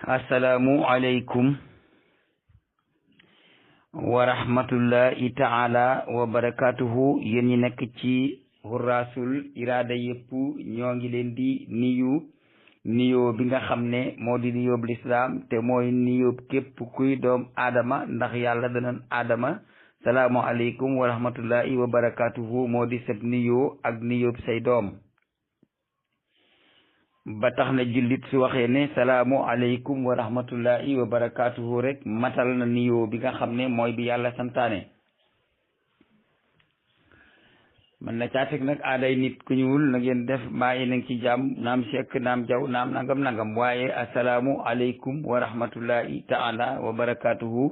assalaamu aleykum wa rahmatullahi taala wa barakatuhu. yéen ñi nekk ci Hurrasul Irada yëpp ñoo ngi leen di nuyoo bi nga xam ne moo di nuyoo bu lislaam te mooy nuyoo képp kuy doom aadama ndax yàlla danoon aadama salaamu aleykum wa rahmatullahi wa barakatuhu moo di sab nuyoo ak nuyoo say doom. ba tax na jullit su waxee ne salaamu aleykum wa rahmatullahi wa barakatuhu rek matal na nuyoo bi nga xam ne mooy bi yàlla santaane. man na caa teg nag aaday nit ku ñuul na ngeen def bàyyi nañ ci jàmm naam sekk naam jaw naam nangam waaye asalaamu aleykum wa rahmatullahi taala wa barakatuhu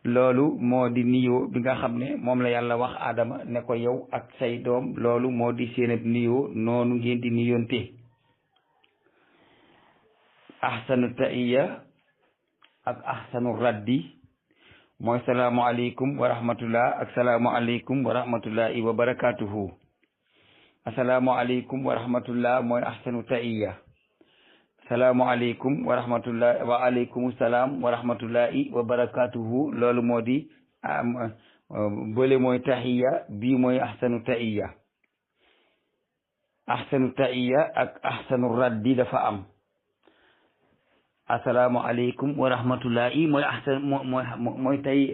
loolu moo di nuyoo bi nga xam ne moom la yàlla wax aadama ne ko yow ak say doom loolu moo di seenab nuyoo noonu ngeen di nuyoonte. ahsanu taiya ak ahsanu raddi mooy salaamu aleykum wa rahmatullah ak salaamu aleykum wa rahmatullahi wa barakatuhu. asalaamu aleykum wa rahmatullah mooy ahsanu taiya. salaamu aleykum wa rahmatullah wa aleykum salaam wa rahmatullahi wa barakatuhu loolu moo di bële mooy tahiya bii mooy ahsanu taiya. ahsanu taiya ak ahsanu raddi dafa am. assalaamu aleykum wa rahmatullahi mooy ahsan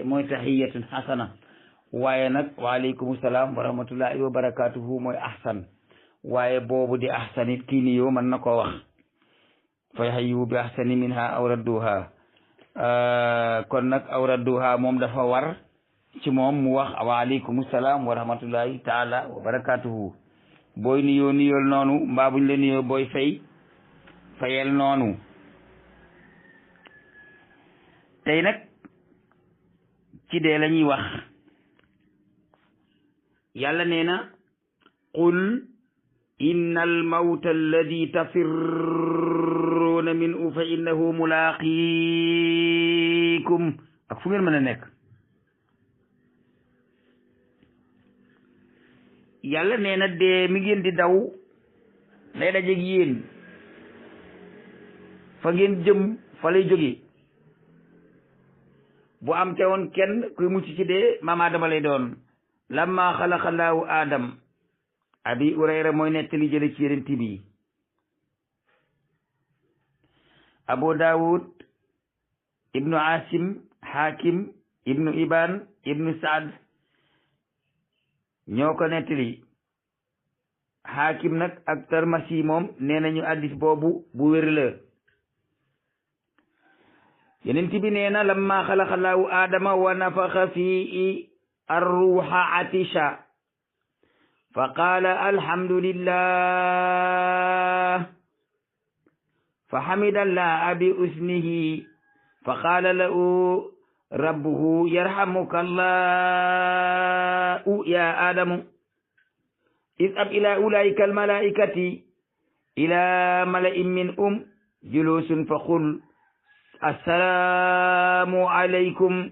mooy tahiyatun hasana waaye nag wa aleykum salaam wa rahmatullahi wa barakatuhu mooy ahsan waaye boobu di ahsan it kii niyoo mën na koo wax fa hayyu bi ahsani minha aw radduha kon nag aw radduha moom dafa war ci moom mu wax wa aleykum salaam wa rahmatullahi taala wa barakatuhu. booy niyoo niyool noonu mbaa buñ la niyoo booy fayel noonu. tey nag ci dee la ñuy wax yàlla nee na qul inna almawta alladi tafirruuna minhu fa innahu mulaaqiikum ak fu ngeen mën a nekk. yàlla nee na dee mi ngeen di daw lay dajeeg yéen fa ngeen jëm fa lay jóge. bu am te woon kenn kuy mucc ci dee maam Adama lay doon. lamma xalaqa laahu Adam abi Urayra mooy nettali jële ci yeneen bi. Abu Dawud ibnu Asim Hakim ibnu Iban ibnu Saad ñoo ko nettali. Hakim nag ak Tarmasi moom nee nañu addis boobu bu wér la. yeneen bi nee na lamma xalaqa laahu aadama wa nafaxa fii arruuxa atisha fa qaala alhamdulillah fa hamida llaha bi usnihi fa qaala lahu rabbuhu yarhamuka llahu ya aadamu idhab ila ulaika almalaikati ila mala'in minhum julusun fa qul assalaamu aleykum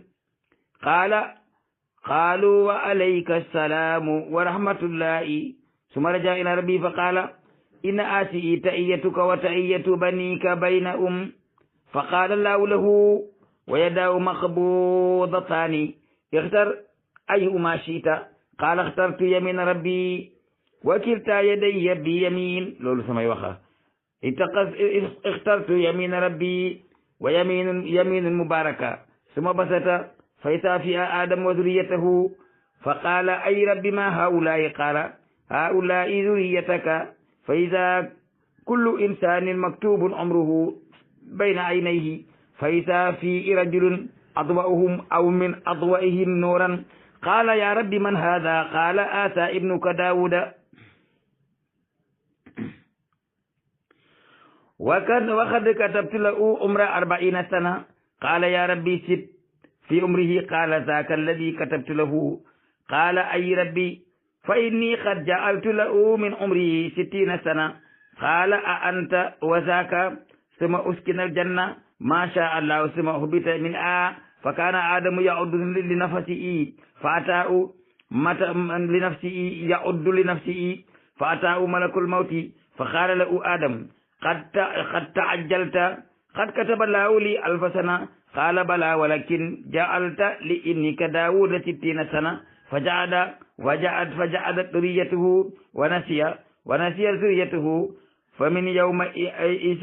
qaalu wa alayka assalaamu wa rahmatullahi summa raja ila rabbi fa qaala inna aasi ta'iyyatuka wa ta'iyyatu banika baynahum fa qaala allahu lahu wa yadahu maqbuudataani ixtar ayyuhumaa shi'ta qaala ixtartu yamina rabbi wa kiltaa yadayya bi yamin loolu samay waxa ixtartu yamina rabbi wa yaminun mubaraka summa basata fa isaa fiha adam wa zurriyatahu fa qaala ay rabbi ma haulaai qaala haulaai zurriyataka fa iza kullu insanin maktubun umruhu bayna aynayhi fa isaa fi rajulun adwa'uhum aw min adwa'ihim nuuran qaala ya rabbi man hada qaala asa ibnuka daawuda وقد كتبت له عمر 40 سنة قال يا ربي سد في عمره قال ذاك الذي كتبت له قال أي ربي فإني قد جعلت له من عمره 60 سنة قال أأنت وذاك ثم أسكن الجنة ما شاء الله ثم هبط منها فكان آدم يعد لنفسه فأتاه فأتاه ملك الموت فقال له آدم قد تعجلت qad kataba laahu li alfa sana qaala bala walakin ja'alta li ibnika daawuda 60 sana فجعدت ذريته ونسي ذريته فمن يومئذ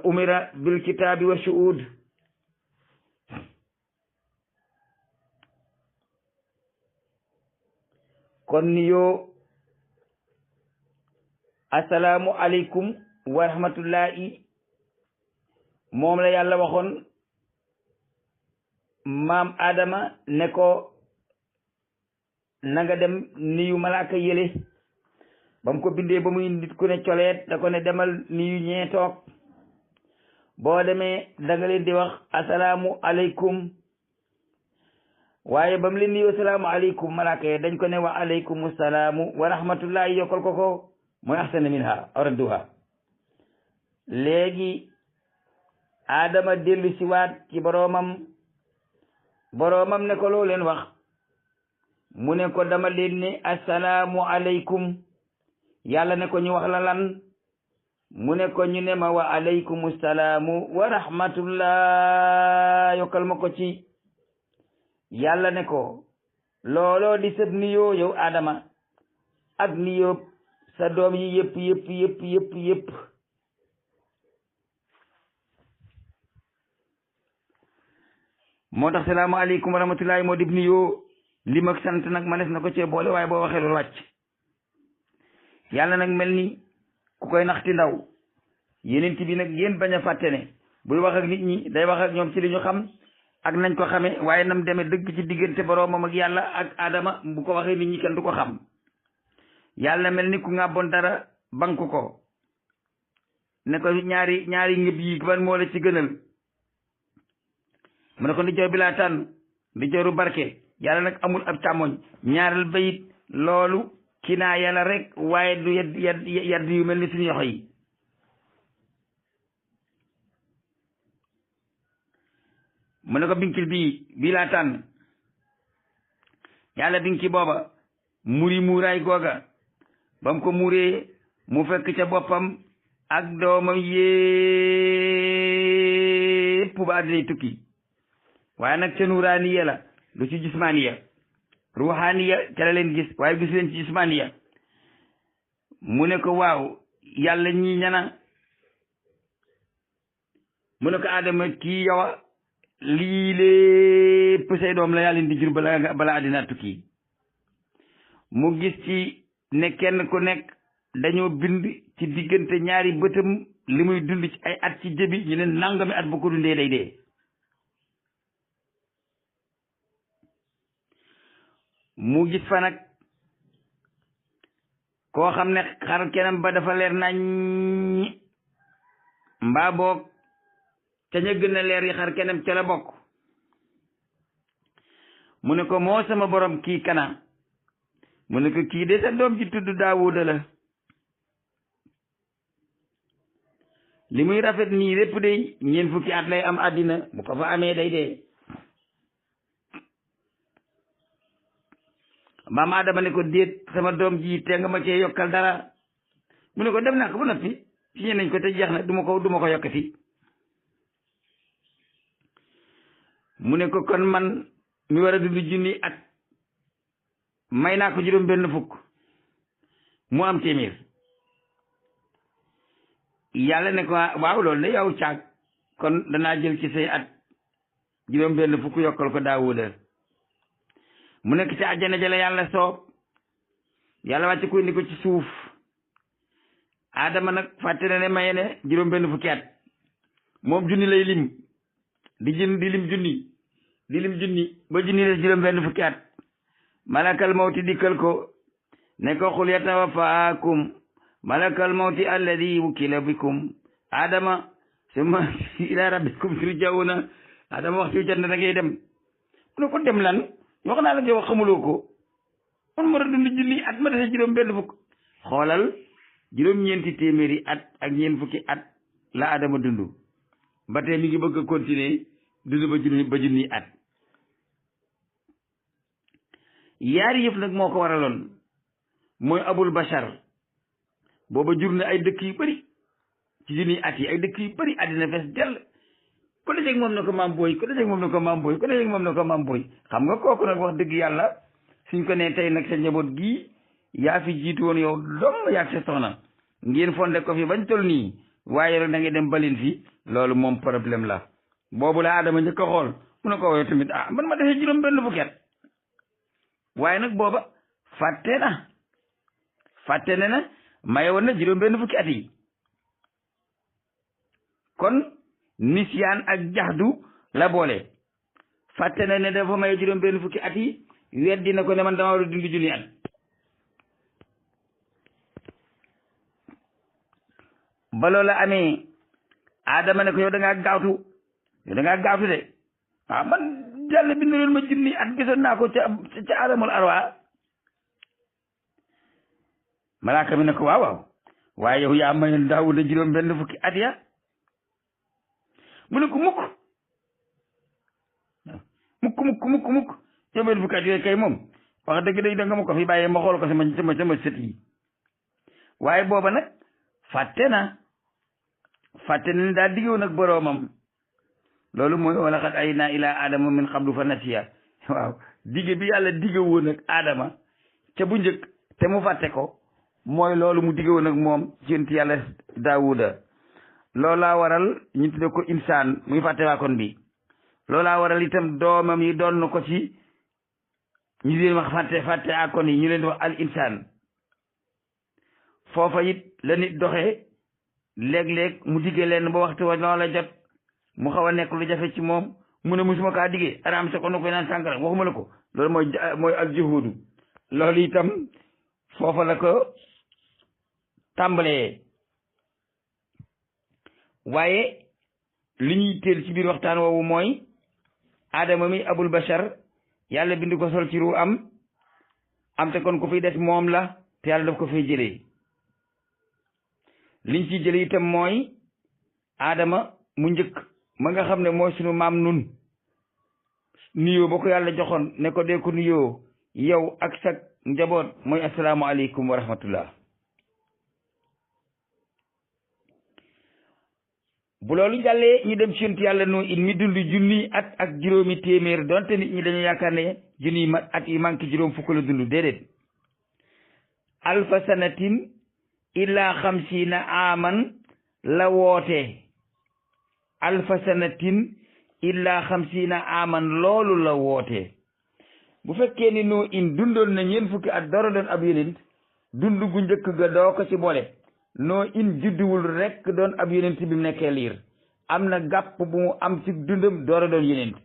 أمر بالكتاب والشهود kon yo assalaamu aleykum wa rahmatullahi moom la yàlla waxoon maam Adama ne ko na nga dem niyu malaaka yële ba mu ko bindee ba muy nit ku ne coleet da ko ne demal niyu ñee toog boo demee da nga leen di wax assalaamu aleykum waaye ba mu leen niyu assalaamu aleykum malaaka yi dañ ko ne wa aleykum salaamu wa rahmatullahi yokkal ko mooy ahsana minha aw radduha léegi Adama dellu si waat ci boroomam ne ko loo leen wax mu ne ko dama leen ne assalaamu aleykum yàlla ne ko ñu wax la lan mu ne ko ñu ne ma wa aleykum salaamu wa rahmatullah yokkal ma ko ci yàlla ne ko looloo di sëb niyoo yow Adama ak niyoo sa doom yi yëpp moo tax salaamu aleykum wa rahmatullahi moo dib niyoo li mag sant nag manes na ko cee boole waaye boo waxee loolu wàcc yàlla nag mel ni ku koy naxti ndaw yenent bi nag yéen bañ a fàtte ne buy wax ak nit ñi day wax ak ñoom ci li ñu xam ak nañ ko xamee waaye nam demee dëgg ci diggante boroomam ak yàlla ak Adama bu ko waxee nit ñi kenn du ko xam yàlla mel ni ku ngàbboon dara bank ko ne ko ñaari ngëb yi ban moo la ci gënal mu ne ko ndijoor bi laa tànn ndijooru barke yàlla nag amul ab càmmoñ ñaareel bayit loolu kinaa yàlla rek waaye du yadd yu mel ni suñu yoxo yi mu ne ko binkil bii laa tànn yàlla binki booba muri muuraay googa ba mu ko muuree mu fekk ca boppam ak doomam yépp ba àddinay tukki waaye nag ca nuuraaniya la lu ci jismaaniya ruuxaaniya ca la leen gis waaye gis leen ci jismaaniya mu ne ko waaw yàlla ñii ñana mu ne ko Adama kii yowa lii lépp say doom la yàlla di jur bala àddina tukki mu gis ci ne kenn ku nekk dañoo bind ci diggante ñaari bëtam li muy dund ci ay at ci jëbi ñu ne nangami at bu ko dundee day dee mu gis fa nag koo xam ne xar kenam ba dafa leer nañ mbaa boog ca ña gën a leer yi xar kenam ca la bokk mu ne ko moo sama borom kii kana mu ne ko kii de sa doom ji tudd Daawuda la li muy rafet nii lépp de ñeent fukki at lay am àddina bu ko fa amee day dee maam Adama ne ko déet sama doom ji te nga ma cee yokkal dara mu ne ko def naa ko ba noppi signé nañ ko te jeex na du ma ko yokkati mu ne ko kon man mi war a dund junni at may naa ko juróom benn fukk mu am téeméer yàlla ne ko waaw loolu ne yow caag kon danaa jël ci say at juróom benn fukk yokkal ko Daawuda mu nekk ci àjjana jële yàlla soob yàlla wàcce ko indi ko ci suuf Adama nag fàtte na ne maye ne juróom benn fukki at moom junni lay lim di lim junni ba junni des juróom benn fukki at malakal mawti dikkal ko ne ko xul yatawafaakum malakal mawti alladi wukila bikum Adama summa ila rabbikum turja'una Adama waxtu jot na da ngay dem mu ne ko dem lan wax naa la nga wax xamuloo ko man ma dund junni at ma dese juróom benn fukk xoolal juróom-ñeenti téeméeri at ak ñeent fukki at la Adama dund ba tey mi ngi bëgg a continuer dund ba junni at yaari yëf nag moo ko waraloon mooy abul bashar booba jur na ay dëkk yu bari ci junniy at yi ay dëkk yu bëri àddina fees dell ku dajeeg moom ne ko maam booy ku dajeeg moom ne ko maam booy ku dajeeg moom ne ko maam booy xam nga kooku nag wax dëgg yàlla suñ ko ne tey nag sa njaboot gii yaa fi jiitu woon yow dong yaag sa soxna ngeen fonde ko fi bañ tol nii waaye rek da ngay dem balin fi loolu moom problème la boobu la Adama njëkk a xool mu ne ko woowee tamit ah man ma defee juróom benn fukki at waaye nag booba fàtte na maye woon na juróom benn fukki at yi kon nisyaan ak jaxdu la boole fàtte na ne dafa maye juróom benn fukki at yi weddi na ko ne man dama war a dund junni at ba loola amee Adama ne ko yow da ngaa gaawtu de waaw man yàlla bindaloon ma junni at gisoon naa ko ca alamul arwa malaaka mi ne ko waaw waaye yow yaa mayoon Daawuda juróom benn fukki at ya mu ne ko mukk juróom benn fukki at yooyu kay moom wax dëgg da nga ma ko fi bàyyee ma xool ko sama sët yi waaye booba nag fàtte na ne daa diggoon ak boroomam loolu mooy wala xat ay naa ilaa Adama min qablu fa nasiya waaw digge bi yàlla digge woon ak Adama ca bu njëkk te mu fàtte ko mooy loolu mu digge woon ak moom ci yàlla Daawuda loolaa waral ñu tudde ko insaan muy fàtte waa kon bi loolaa waral itam doomam yi doon na ko ci ñu leen wax fàtte akon yi ñu leen di wax al insaan foofa it la nit doxee léeg-léeg mu diggee leen ba waxtu wa loola jot mu xaw a nekk lu jafe ci moom mu ne musuma kaa diggee araam sa ko na koy naan sànkara waxuma la ko loolu mooy al juhudu loolu itam foofa la ko tàmbalee waaye li ñuy teel ci biir waxtaan woowu mooy Adama mi abul bashar yàlla bind ko sol ci ru am te kon ku fiy des moom la te yàlla daf ko fay jëlee liñ ci jëlee itam mooy Adama mu njëkk ma nga xam ne mooy sunu maam nun nuyoo ba ko yàlla joxoon ne ko dee ko nuyoo yow ak sa njaboot mooy asalaamaaleykum wa rahmatullah bu loolu jàllee ñu dem ci yonent yàlla noo in mi dund junni at ak juróomi téeméer donte nit ñi dañu yaakaar ne junni at yi manqué juróom fukk la dund déedéet alfa sanatin illa xamsiina aman la woote alfa sanatin illa xamsiina aman loolu la woote bu fekkee ni noo in dundoon na ñeent fukki at doora doon ab yonent dund gu njëkk ga doo ko ci boole noo in judduwul rekk doon ab yonent bi mu nekkee liir am na gàpp bu mu am ci dundam doora doon yonent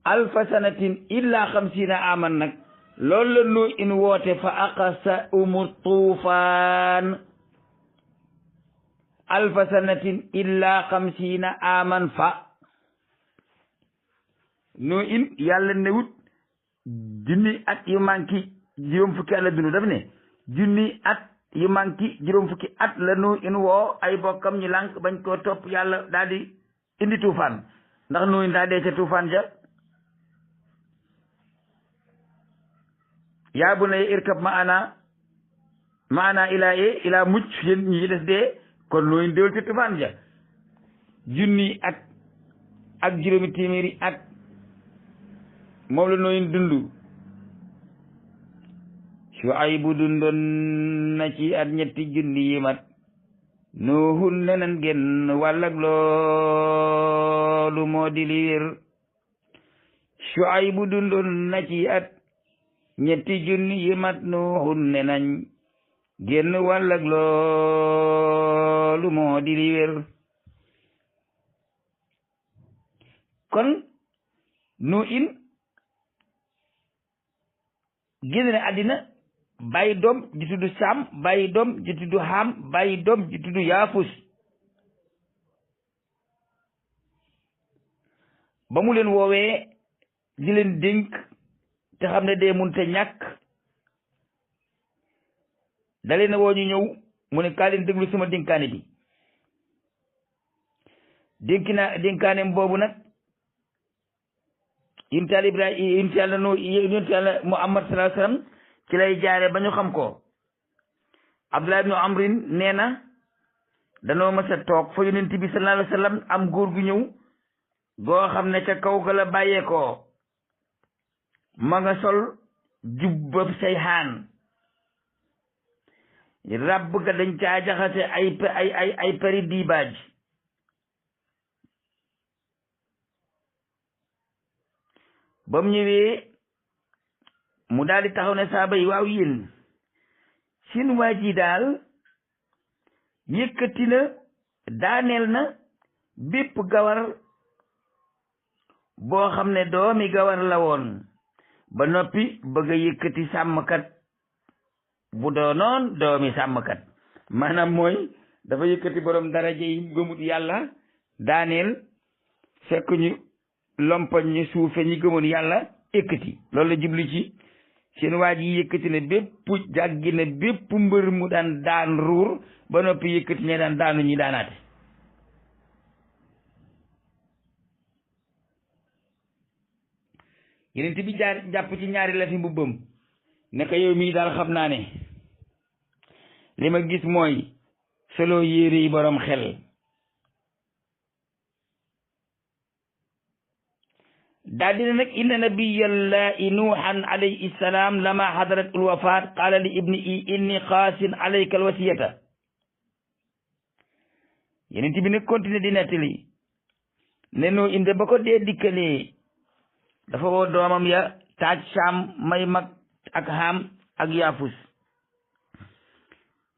alfa sanatin illa xamsiina aman nag loolu la noo in woote fa aqasa umu tuufaan alfa sanatin illa xamsiina aman fa noo in yàlla newut junni at yu manki juróom fukki at la dund daf ne junni at yu manki juróom fukki at la noo in woo ay bokkam ñu lànk bañ koo topp yàlla daal di indi tuufaan ndax noo in daa dee ca tuufaan ja yaa bu ne irkab maana ilaa mucc yéen ñi des dee kon noo in déwul ca tuufaan ja junni at ak juróomi téeméeri at moom la noo in dund Shuaybu dundoon na ci at ñetti junni yi mat Nuuhun nenan genn wàllak loolu moo di li wér Shuaybu dundoon na ci at ñetti junni yi mat Nuuhun nenañ genn wàllak loolu moo di li wér kon nu in génn na àddina bàyyi doom ji tudd Saam bàyyi doom ji tudd Haam bàyyi doom ji tudd Yaafus ba mu leen woowee di leen dénk te xam ne dee munte ñàkk da leen a woo ñu ñëw mu ne kaa leen déglu sama dénkaane bi dénkaaneem boobu nag yonent Yàlla Ibrahima yonent Yàlla Muhammad sallallahu alayhi wa sallam ci lay jaare ba ñu xam ko Abdullah ibnu Amrin nee na danoo mës a toog fa yonent bi sallallahu alayhi wa sallam am góor gu ñëw goo xam ne ca kaw ga la bàyyeekoo ma nga sol jubbab sayhaan ràbb ga dañ caa jaxase ay peri diibaaj ba mu ñëwee mu daal di taxaw ne saaba yi waaw yéen seen waa ji daal yëkkati na daaneel na bépp gawar boo xam ne doomi gawar la woon ba noppi bëgg a yëkkati sàmmkat bu doonoon doomi sàmmkat maanaam mooy dafa yëkkati borom daraja yi gëmut yàlla daaneel fekk ñu lompañ ñu suufe ñi gëmoon yàlla yëkkati loolu la jublu ci seen waa ji yëkkati ne bépp jàggi ne bépp mbër mu daan ruur ba noppi yëkkati ñe daan daanu ñi daanaate yeneen bi jàpp ci ñaari la fi mbubbam ne ko yow mii daal xam naa ne li ma gis mooy solo yére yi borom xel daal dina nag inna nabiyallahi nuuhan alayhi salaam lama hadarat ulwafaat qaala li ibni inni qaasin alayka alwasiyata yeneen bi nag continué di nettali ne noo inde ba ko dee dikkalee dafa woo doomam ya taaj saam may mag ak Haam ak Yaafus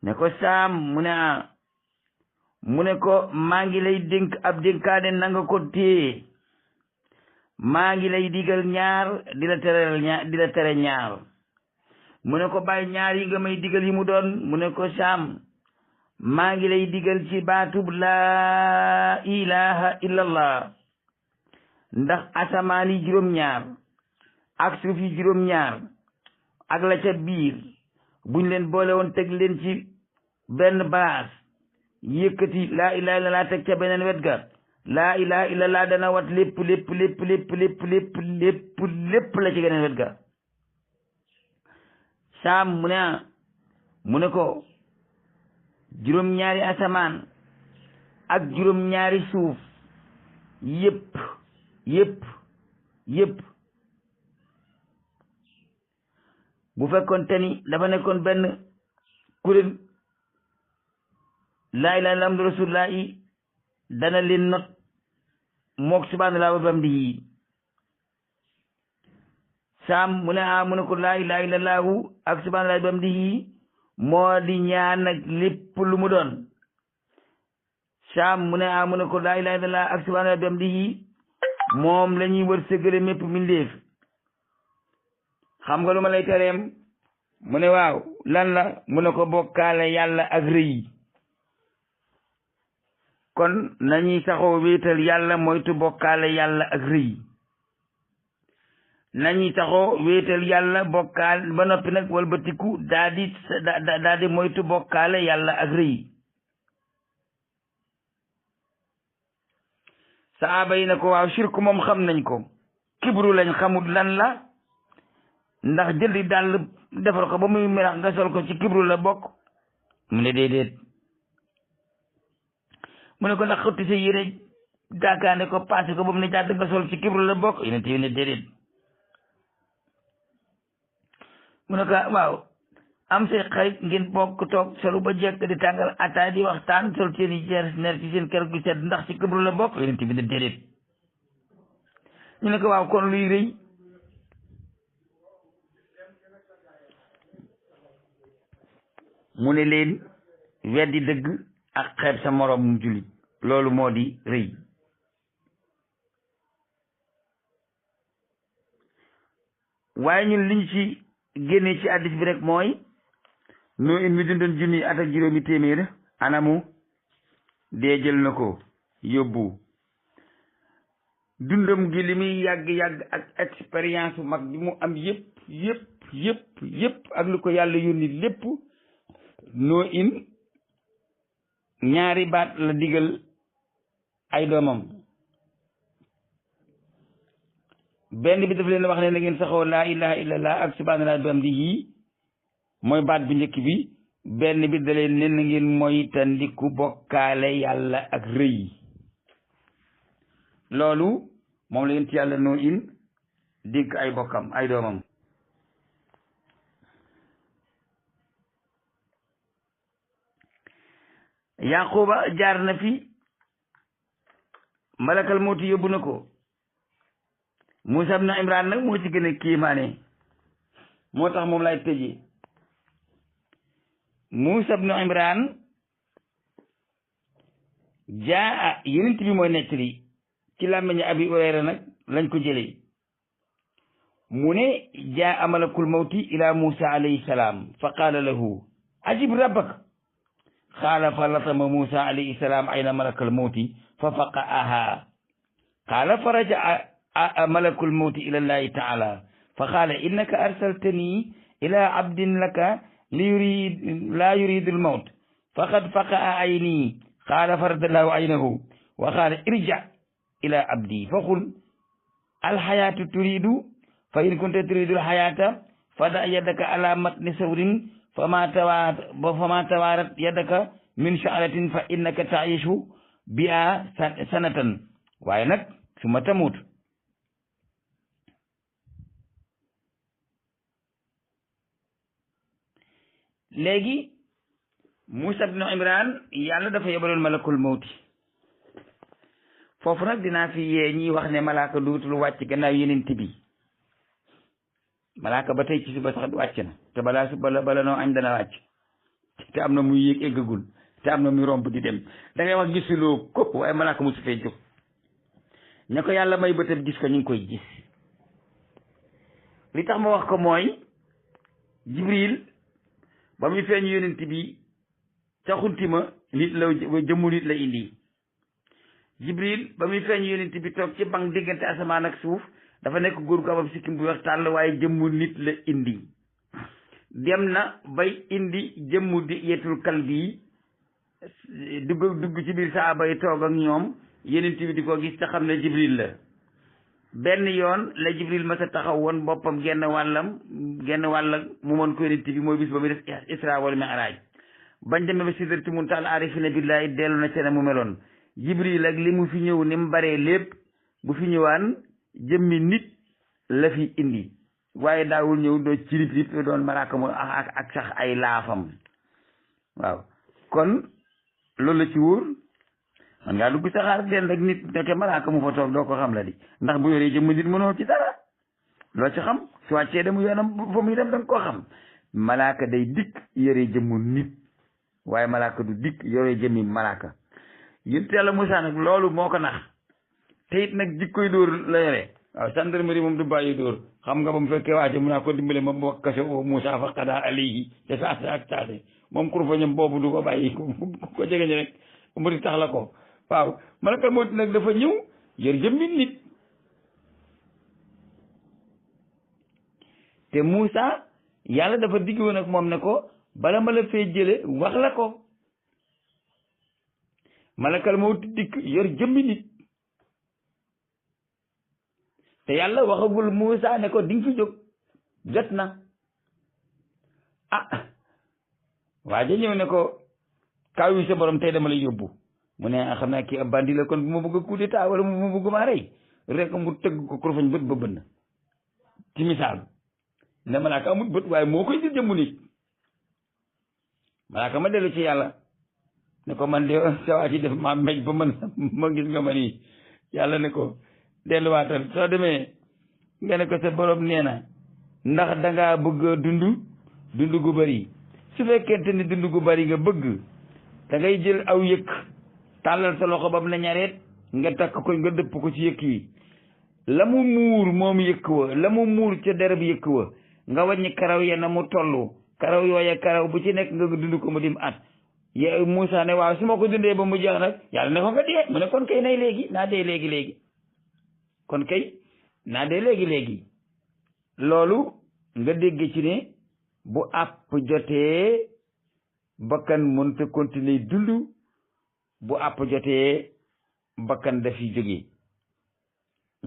ne ko saam mu ne ko maa ngi lay dénk ab dénkaane na nga ko téye maa ngi lay digal ñaar di la tere ñaar mu ne ko bàyyi ñaar yi nga may digal yi mu doon mu ne ko saam maa ngi lay digal ci baatub laa ilaha illallah ndax asamaan yi juróom-ñaar ak suuf yi juróom-ñaar ak la ca biir buñ leen boole woon teg leen ci benn balaas yëkkati laa ilaha illallah teg ca beneen wet ga laa ilaha illallah dana wat lépp lépp lépp lépp lépp lépp lépp lépp la ci geneen wet ga saam mu ne ko juróom-ñaari asamaan ak juróom-ñaari suuf yépp bu fekkoon te ni dafa nekkoon benn kuréel laa ilaaha illallaah muhammadu rasuulullaah dana leen not mook subhaanallaahi wa bihamdihi saam mu ne ko laa ilaaha illallaah ak subhaanallaahi wa bihamdihi moo di ñaan ak lépp lu mu doon saam mu ne ko laa ilaaha illallaah ak subhaanallaahi wa bihamdihi moom la ñuy wër sëgale mépp mbindéef xam nga lu ma lay tereem mu ne waaw lan la mu ne ko bokkaale yàlla ak rëy kon nañuy saxoo wéetal yàlla moytu bokkaale yàlla ak rëy nañuy saxoo wéetal yàlla bokkaal ba noppi nag walbatiku daa di moytu bokkaale yàlla ak rëy saaba yi na ko waaw shirku moom xam nañ ko kibru lañ xamul lan la ndax jëndi dàll defar ko ba muy melax nga sol ko ci kibru la bokk mu ne déedéet mu ne ko ndax xëtti sa yére daakaane ko paase ko ba mu ne jàdd nga sol ci kibru la bokk yéen te ne déedéet mu ne ko waaw am say xarit ngeen bokk toog solu ba jekk di tàngal ataay di waxtaan sol seen i ner ci seen kër gu sedd ndax ci kibru la bokk yéen te ne déedéet ñu ne ko waaw kon luy rëy mu ne leen weddi dëgg ak xeeb sa moroom mu jullit loolu moo di rëy waaye ñun liñ ci génne ci addis bi rek mooy noo in mi dundoon junni at ak juróomi téeméer anamu dee jël na ko yóbbu dundam gi li muy yàgg-yàgg ak expérience bu mag bi mu am yépp ak lu ko yàlla yónni lépp noo in ñaari baat la digal ay doomam benn bi daf leen wax ne na ngeen saxoo laa ilaha illallah ak subhaanallah bi hamdihi mooy baat bu njëkk bi benn bi dalee nen ngeen mooy tandiku bokkaale yàlla ak rëy loolu moom la yonent yàlla noo in dégg ay bokkam ay doomam yaquba jaar na fi malakal mawti yóbbu na ko Muusa ibn Imraan nag moo ci gën a kiimaane moo tax moom lay tëjee Muusa ibn Imraan jaa yonent bi mooy nettali ci làmmiñu Abi Hurayra nag lañ ko jëlee mu ne jaa malakul mawti ila Muusa alayhi salaam fa qaala lahu ajib rabbak qaala fa latama Muusa alayhi salaam ayna malakal mawti fa faqa'aha qaala fa raja'a malakul mawti ila llahi ta'ala fa qaala innaka arsaltani ila abdin laka la yuridu al-mawt faqad faqa'a ayni qaala faradallahu aynahu wa qaala irja' ila abdi faqul al-hayatu turidu fa in kunta turidu al-hayata fada' yadaka ala matni sawrin fama tawarat yadaka min sha'ratin fa innaka ta'ishu biha sanatan waaye nag summa tamut léegi Muusa ibn Imraan yàlla dafa yebaloon malakul mawti foofu nag dinaa fi yee ñi wax ne malaaka duutul wàcc gannaaw yenent bi malaaka ba tey ci suba sax wàcc na te balaa bala noo añ dana wàcc te am na muy yéeg eggagul te am na muy romb di dem da ngay wax gisuloo ko waaye malaaka mosu fee jóg ña ko yàlla may bëtam gis ko ñu ngi koy gis li tax ma wax ko mooy Jibril ba muy feeñ yonent bi ca xuntima nit la jëmmu nit la indi Jibril ba muy feeñ yonent bi toog ci bank diggante asamaan ak suuf dafa nekk góor gu amam sikkim bu wax tàll waaye jëmmu nit la indi dem na bay indi jëmmu di yetul kalbi dugg ci biir saaba yi toog ak ñoom yonent bi di ko gis te xam ne Jibril la benn yoon la Jibril ma sa taxaw woon boppam genn wàll mu mën ko yonent bi mooy bis ba muy def Isra wal Mi'raj bañ demee ba sidratul muntaha aarifina billahi dellu na seen mu meloon Jibril ak li mu fi ñëw ni mu baree lépp bu fi ñëwaan jëmmi nit la fi indi waaye daawul ñëw doo ci rip doon malaaka mu ak sax ay laafam waaw kon loolu la ci wóor man ngaa dugg saxaar den rek nit nekke malaaka mu fa toog doo ko xam la di ndax bu yoree jëmm nit mënoo ci dara loo ci xam su wàccee dem yoonam fa muy dem da nga koo xam malaaka day dikk yoree jëmmu nit waaye malaaka du dikk yoree jëmmi malaaka yonent Yàlla Musaa nag loolu moo ko nax te it nag jikkoy dóor la yore waaw gendarmerie moom du bàyyi dóor xam nga ba mu fekkee waaje mun naa ko dimbale ma bokk kaso o Musaa fa qadaa alayhi te saase ak saase moom kurfañam boobu du ko bàyyi ko jegeñ rek mu di tax la ko waaw malakal mawti nag dafa ñëw yor jëmmi nit te Muusa yàlla dafa digg woon ak moom ne ko bala ma la fee jële wax la ko malakal mawti dikk yor jëmmi nit te yàlla waxagul Muusa ne ko di nga fi jóg jot na waaye ñëw ne ko kaw yi sa borom tey dama lay yóbbu mu ne xam naa kii ab bandi la kon bu ma bëgg a coup d'état wala bu ma bëgg maa rey rek mu tëgg ko kurfañ bët ba bënn ci misaal ne malaaka amul bët waaye moo koy di jëmmu nit malaaka ma dellu ci yàlla ne ko man de sawaa ci def maa mbéj ba man ma gis nga ma nii yàlla ne ko delluwaatal soo demee nga ne ko sa borom nee na ndax dangaa bëgg dund gu bari su fekkente ni dund gu bari nga bëgg da ngay jël aw yëkk tàllal sa loxo ba mu ne ñareet nga takk ko nga dëpp ko ci yëkk wi la mu muur moom yëkk wa la mu muur ca derab yëkk wa nga wàññi karaw ya na mu tollu karaw yooya karaw bu ci nekk nga dund ko mu dim at ya Muusa ne waaw su ma ko dundee ba mu jeex nag yàlla ne ko nga dee mu ne kon kay nay léegi naa dee léegi kon kay naa dee léegi loolu nga dégg ci ne bu àpp jotee bakkan mënta continuer dund bu àpp jotee bakkan dafi jóge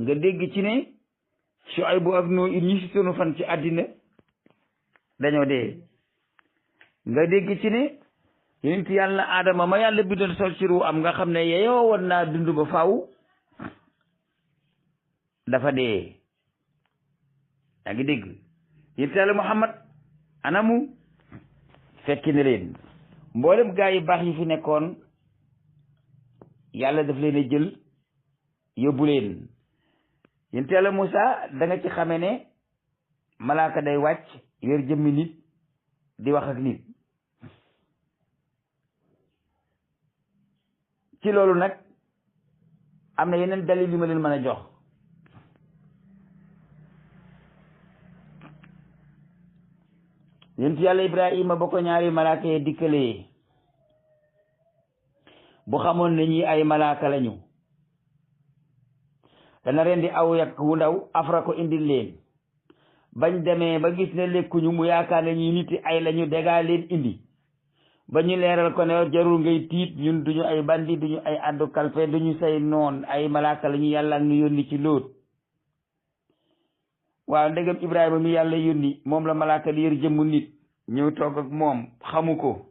nga dégg ci ne Shuaybu ak Nuux ñi si sunu fan ci àddina dañoo dee nga dégg ci ne yonent yàlla Adama ma yàlla bindoon sol ci ru am nga xam ne yeyoo woon naa dund ba faaw dafa dee. yaa ngi dégg yonent yàlla Muhammad anamu fekki ne leen mboolem gaa yi baax yi fi nekkoon yàlla daf leen a jël yóbbu leen. yonent yàlla Moussa da nga ci xame ne malaaka day wàcc yor jëmmi nit di wax ak nit. ci loolu nag am na yeneen dalil yu ma leen mën a jox. yonent yàlla Ibrahima ba ko ñaari malaaka yi dikkalee bu xamoon ne ñi ay malaaka lañu dana rendi aw yak wu ndaw afra ko indil leen. bañ demee ba gis ne lekkuñu mu yaakaar ne ñi nit ay lañu degaa leen indi ba ñu leeral ko ne jarul ngay tiit ñun duñu ay bandi duñu ay addu kalfe duñu say noon ay malaaka lañu yàlla ak ñu yónni ci Lóot. waaw ndegam Ibrahima mi yàlla yónni moom la malaaka di yor jëmmu nit ñëw toog ak moom xamu ko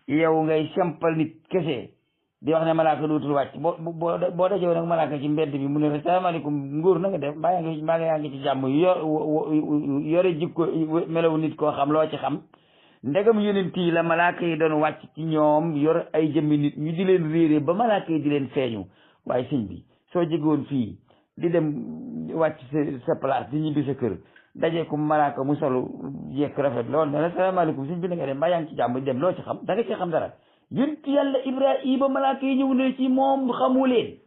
yow ngay sempal nit kese di wax ne malaaka dootul wàcc boo dajoo nag malaaka ci mbedd bi mu ne salaamaaleykum nguur na nga def mbaa yaa ngi ci jàmm yore jikko melaw nit koo xam loo ci xam. ndegam yonent yi la malaaka yi doon wàcc ci ñoom yor ay jëmmi nit ñu di leen réere ba malaaka yi di leen feeñu waaye sëñ bi soo jegoon fii di dem wàcc sa place di ñibbi sa kër daje ko malaaka mu solu jekk rafet lool ne la salaamaaleykum sëñ bi na nga dem mbaa yaa ngi ci jàmm dem loo ci xam da nga ci xam dara. yonent yàlla Ibrahima malaaka yi ñëw ne ci moom xamu leen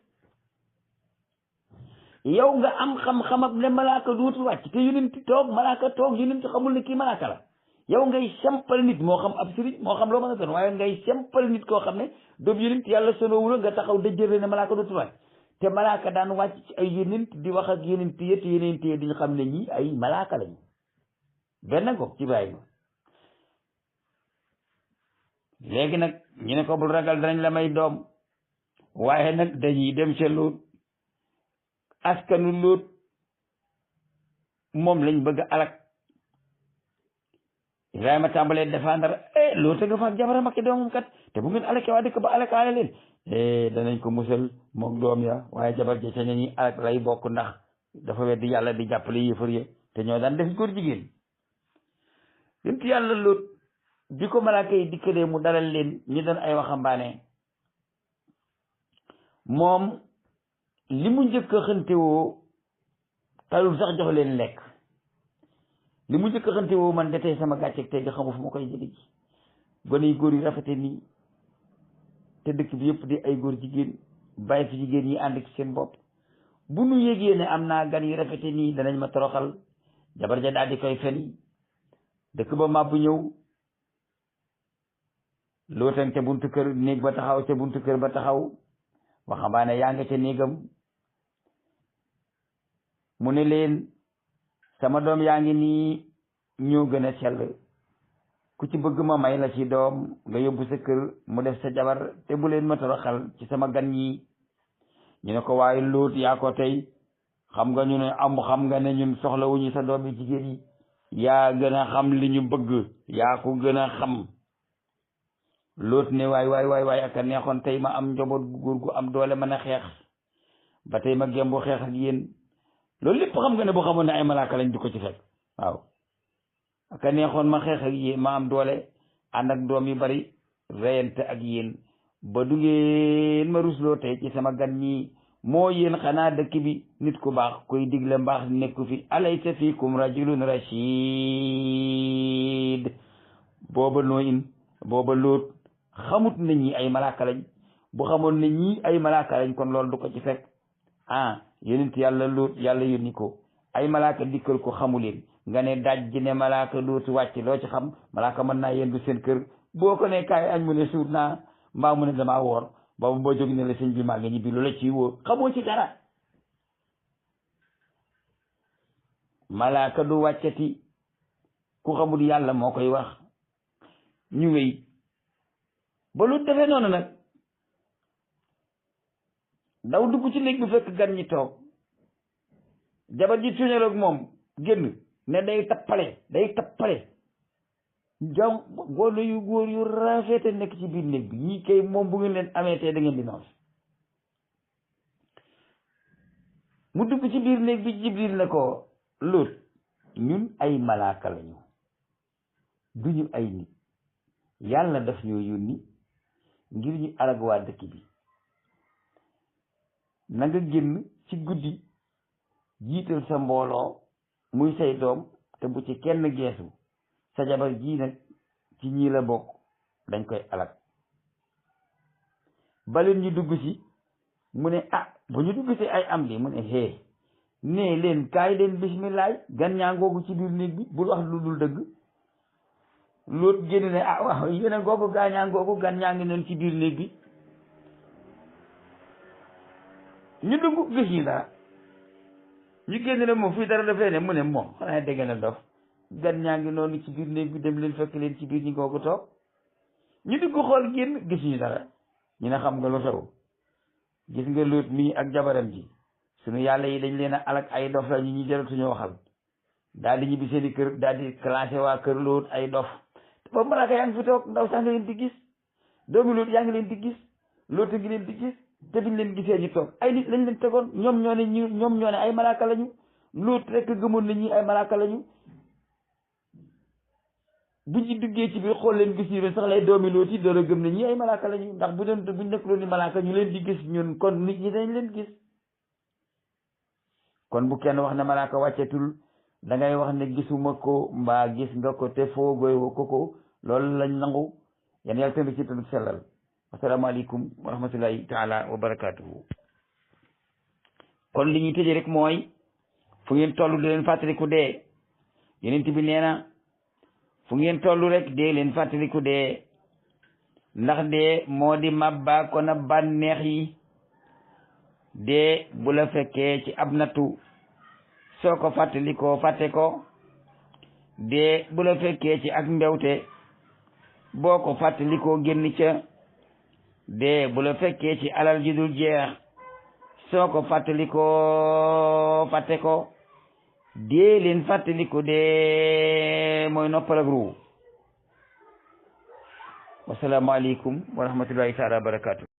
yow nga am xam-xam ak ne malaaka dootul wàcc te yonent toog malaaka toog yonent xamul ne kii malaaka la. yow ngay sempal nit moo xam ab sëriñ moo xam loo mën a doon waaye ngay sempal nit koo xam ne doomu yonent yàlla sonowula nga taxaw dëjërle ne malaaka dootul wàcc te malaaka daan wàcc ci ay yonent di wax ak yonent yi te yonent yi diñ xam ne ñi ay malaaka lañu. benn ko ci bàyyi ma léegi nag ñu ne ko bul ragal danañ la may doom waaye nag dañuy dem ca Lóot askanu Lóot moom lañ bëgg a alak. Ibrahima tàmbalee défendre Lóot nga fa ak jabaram ak doomam kat te bu ngeen alakee waa dëkk ba alakaale leen danañ ko musal mook doom ya waaye jabar ja ca ñi alak lay bokk ndax dafa weddi yàlla di jàppale yëfër ya te ñoo daan def góor jigéen. yonent yàlla Lóot bi ko malaaka yi dikkalee mu dalal leen ñu doon ay waxambaane moom li mu njëkk a xëntewoo talul sax jox leen lekk. li mu njëkk a xante woo man de tey sama gàcceeg tey nga xamu fu ma koy jëlee ji gone yu góor yi rafete nii te dëkk bi yëpp di ay góor jigéen bàyyi fi jigéen ñi ànd ci seen bopp bu nu yégee ne am naa gan yu rafete nii danañ ma toroxal. jabar ja daal di koy fen dëkk ba màbbu ñëw Lóotan ca buntu kër néeg ba taxaw ca buntu kër ba taxaw waxambaane yaa nga ca néegam mu ne leen sama doom yaa ngi nii ñoo gën a sell ku ci bëgg ma may la ci doom nga yóbbu sa kër mu def sa jabar te bu leen ma toroxal ci sama gan yi. ñu ne ko waaye Lóot yaa ko tey xam nga ñu ne xam nga ne ñun soxlawuñu sa doom yi jigéen yi yaa gën a xam li ñu bëgg yaa ko gën a xam. Lóot ne waay ak a neexoon tey ma am njaboot gu góor gu am doole mën a xeex ba tey ma gembu xeex ak yéen loolu lépp xam nga ne boo xamoon ne ay malaaka lañ di ko ci fekk waaw ak a neexoon ma xeex ak yéen ma am doole ànd ak doom yu bari reyante ak yéen ba du ngeen ma rusloo tey ci sama gan ñi moo yéen xanaa dëkk bi nit ku baax koy digle mbaax nekku fi alaysa fiikum rajulun rashid. booba Lóot xamut ne ñi ay malaaka lañ bu xamoon ne ñi ay malaaka lañ kon loolu du ko ci fekk yonent yàlla Lóot yàlla yónni ko ay malaaka dikkal ko xamuleen nga ne daj ji ne malaaka dootu wàcc loo ci xam malaaka mën naa yendu seen kër boo ko ne kaay añ mu ne suut naa mbaa mu ne damaa woor boobu boo jóg ne la sëñ bi maa ngi ñibbi lu la ciy wóor xamoo ci dara. malaaka du wàccati ku xamul yàlla moo koy wax ñu wéy ba lu defee noonu nag daw dugg ci néeg bi fekk gan ñi toog jabar ji tuñal ak moom génn ne day tappale jam gone yu góor yu rafete nekk ci biir néeg bi ñii kay moom bu ngeen leen amee tey da ngeen di noos mu dugg ci biir néeg bi Jibril na ko Luut ñun ay malaaka lañu duñu ay nit yàlla daf ñoo yónni ngir ñu alag waa dëkk bi na nga génn ci guddi jiital sa mbooloo muy say doom te bu ci kenn geesu sa jabar ji nag ci ñii la bokk dañ koy alag baleen ñu dugg ci mu ne bu ñu dugg ci ay am di mu ne nee leen kaay leen bismillaay gan ñaa ngoogu ci biir néeg bi bul wax lu dul dëgg Luut génn ne waaw yéen a ngoogu gaa ñaa ngoogu gan ñaa ngi noonu ci biir néeg bi ñu dugg gis ñu dara ñu génn ne moom fii dara dafay ne mu ne moom xanaa dégg na dof gan ñaa ngi noonu ci biir néeg bi dem leen fekk leen ci biir ñi ngoogu toog ñu dugg xool génn gis ñu dara ñu ne xam nga lu xew gis nga Luut mii ak jabaram ji sunu yàlla yi dañ leen a alak ay dof la ñu jaratuñu waxal daal di ñibbi seen i kër daal di classé waa kër Luut ay dof te boobu malaaka yaa ngi fi toog ndaw sax nga leen di gis doomi Luut yaa ngi leen di gis Luut ngi leen di gis te biñ leen gisee ñu toog ay nit lañ leen tegoon ñoom ñoo ne ay malaaka lañu Luut rek gëmoon na ñi ay malaaka lañu buñ ci duggee ci biir xool leen gis ñu leen sax lay doomi Luut yi door a gëm ne ñi ay malaaka lañu ndax buñ nekk loon ni malaaka ñu leen di gis ñun kon nit ñi dañ leen gis kon bu kenn wax ne malaaka wàccetul da ngay wax ne gisuma ko mbaa gis nga ko te foogooy ko loolu lañ nangu yan yàlla tënd ci tënd sellal asalaamaaleykum wa rahmatullahi taala wa barakatuhu kon li ñuy tëje rek mooy fu ngeen toll di leen fàttaliku dee yenent bi nee na fu ngeen toll rek dee leen fàttaliku dee ndax dee moo di màbbaa ko na bànneex yi dee bu la fekkee ci ab nattu soo ko fàttalikoo fàtte ko dee bu la fekkee ci ak mbewte boo ko fàttalikoo génn ca dee bu la fekkee ci alal ji dul jeex soo ko fàttalikoo fàtte ko dee leen fàttaliku dee mooy noppal ak ruu wasalaamaaleykum wa rahmatullahi taala wa barakatu